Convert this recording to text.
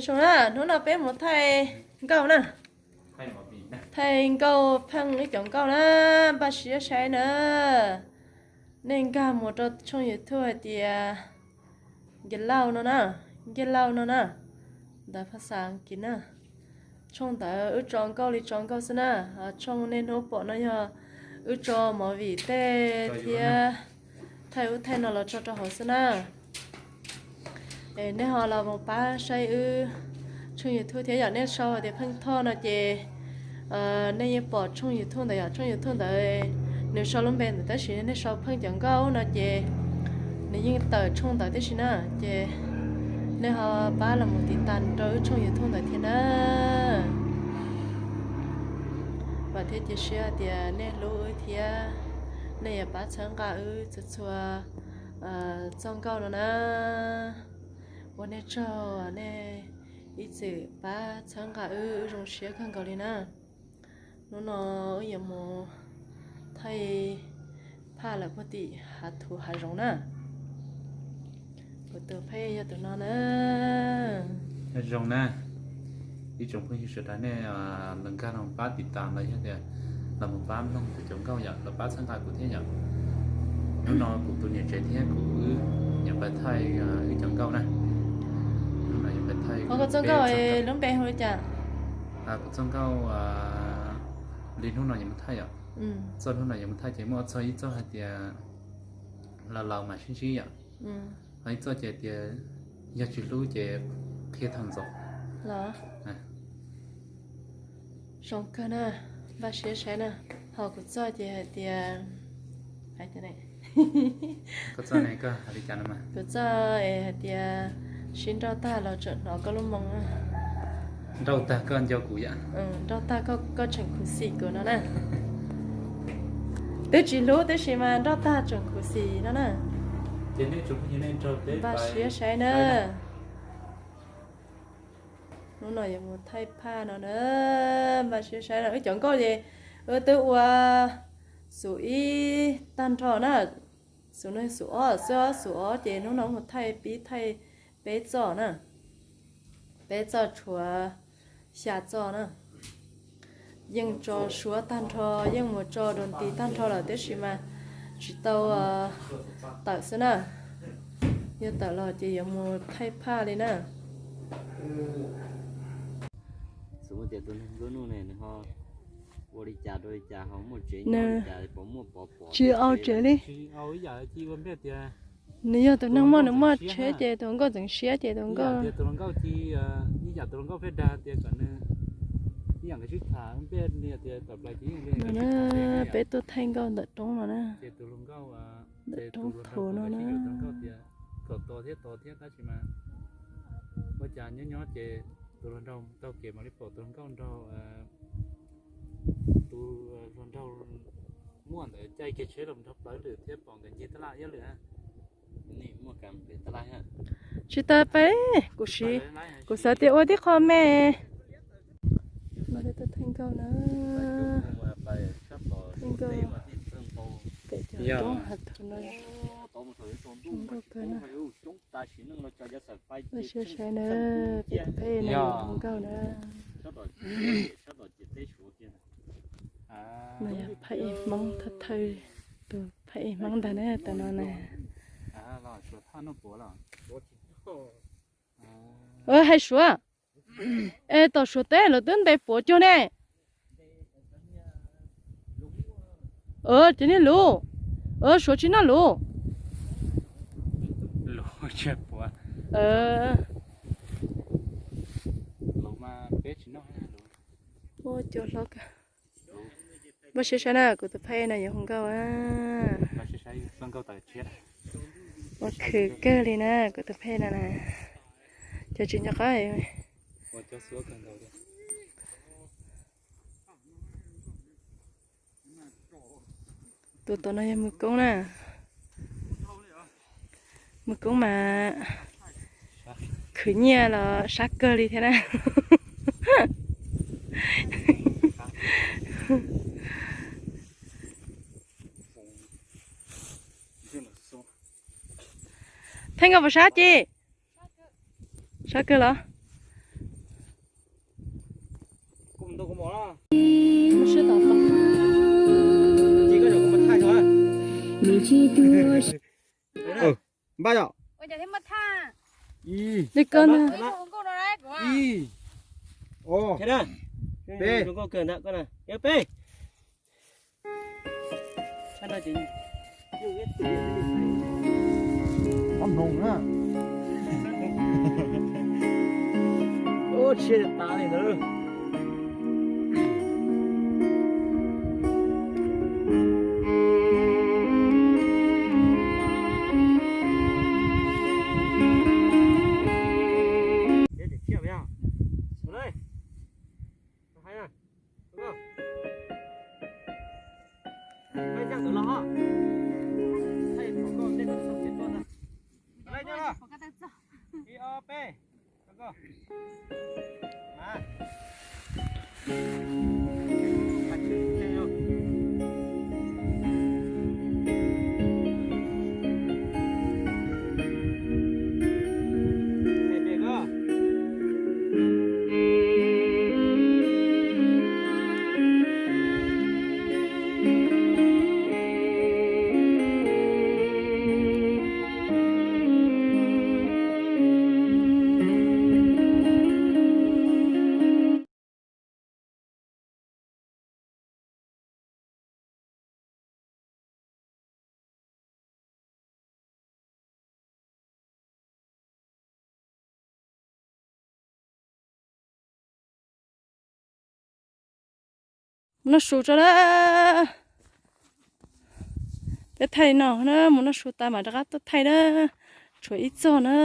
Zoo na, hnub no peb mus thaij nkauj na. Thaij nkauj pheej ib cov nkauj na, npaj siab saib na. Nej nkag mus rau tshooj YouTube hais tias Nkiag Lauj no na, Nkiag Lauj no na, ntawv phas xas Askiv na. Tshooj ntawd wb tso nkauj li tso nkauj xwb na. Tshooj nej hnub pom no yog wb tso movie tej thiab thaij ub thaij no los tso rau hauv xwb na. Es nej ho los mus pab saib wb tshooj YouTube thiab yom. Nej sau hais tias Pheej Thoj no ces nej yeej pom tshooj YouTube ntawd yom. Tshooj YouTube ntawd nws sau lub npe ntawd tab sis nej sau Pheej cov nkauj no ces nws yeej tawm tshooj ntawd tib si na. Ces nej ho pab los mus tiv tas rau wb tshooj YouTube ntawd thiab na. Vam thiab cia siab tias nej hlub wb thiab nej yuav pab txhawb nqa wb txhua txhua txoj nkauj no na. Ua nej tsaug, nej ib txwm pab txhawb nqa wb, wb zoo siab kawg nkaus li na. Hnub no wb yuav mus thaij phaj lawm puag tim hav thuv hav zoov na. Kuv tus phej yog tus no na. Zoo na, ib tsoom phooj ywg sawv daws nej los nkag los pab tiv tas los yog tias los mus pab mloog kuv cov nkauj yom, los pab txhawb nqa kuv thiab yom. Hnub no kuv tus niam tsev thiab kuv yuav pais thaij wb cov nkauj na. Hnub no yuav pais thaij. Kuv txoj nkauj lub npe hu li cas? Kuv txoj nkauj li hnub no yuav mus thaij yom. Txoj hnub no yuav mus thaij ces muaj ob txoj, ib txoj hais tias laus laus mas sib ntsib yom. Ho ib txoj ces tias yog tsis hlub ces qhia thaum ntxov. Zoo kawg na, npaj siab saib na. Ho kuv txoj ces hais tias, kuv txoj es hais tias sib nrauj tag los tseem hnov koj lub moo. Nrauj tag koj nco kuv yom. Nrauj tag koj tseem khuv xim kuv no na. Twb tsis hlub tab sis mas nrauj tag tseem khuv xim no na. Npaj siab saib na. Hnub no yuav mus thaij phaj no na. Npaj siab saib no, wb cov nkauj ces wb twb ua xus ib tag nrho na. Xus no xus ob xwb, xus ob ces hnub no mus thaij pib thaij peb txoj na. Peb txoj tshuav xya txoj na. Yeej tso suab tag nrho, yeej mus tso dua nti tag nrho lawm tab sis mas tsis tau tawm xwb na. Yog tawm los ces yuav mus thaij phaj li na. Xws tias tus neeg nkaus nuj ne nws ho ua li cas rau li cas ho muaj tsev nyob li cas pom muaj pov pom tsis au tsev li. Nws yog tus neeg muaj, nws muaj tsheb ces tus nkauj txeev siab ces tus nkauj. Tus hluas nkauj ci, ib yam tus hluas nkauj pheej dag tias kom nws ib yam nkawd sib tham npej tias tawm plaws ces yeej li nkawd sib tham. Peb tuaj thaij nkauj ntawm roob no na. Ntawm roob thuv no na. Kom tos thiab tos thiab tab sis mas ua cas nyob nyob ces tus hluas nraug taug kev mam li pom tus hluas nkauj nrog tus hluas nraug muaj ntawd caij kiag tsheb los nrog plawv lwm thiab pom nkawd ncig tab laj iab lwm. Tsis tas peb, kuv siv, kuv xav tias ua tib qho me. Peb tuaj thaij nkauj na. Thaij nkauj pem cov roob hav thuv no. Zoo nkauj kawg na. Npaj siab saib na, peb tus phej no zoo nkauj na. No yog phaj ib Hmoob thawj thawj, tus phaj ib Hmoob ntag na, tus no na. Hais Suav, es tom Suav teb lawv twb ntes puav cuag ne. Ces niag luv, Suav tsis noj luv. Ua cua hlob kawg. Npaj siab saib na, kuv tus phej no yuav hu nkauj. Ua khwv kawg li na, kuv tus phej no na. Cov tsis nco qab. Tus tom no yog Mws Koob na. Mws Koob mas khwv nyiaj los sab kawg li thiab na. Thaij nkauj puas sab ci? Sab kawg los? Npaj yom. Li ko na. Peb. Ob hmoov na. Ua tshia tas li ntawd. Mus noj su tso na. Peb thaij no na, mus noj su tas mam rov qab tuaj thaij na. Tshuav ib txoj na.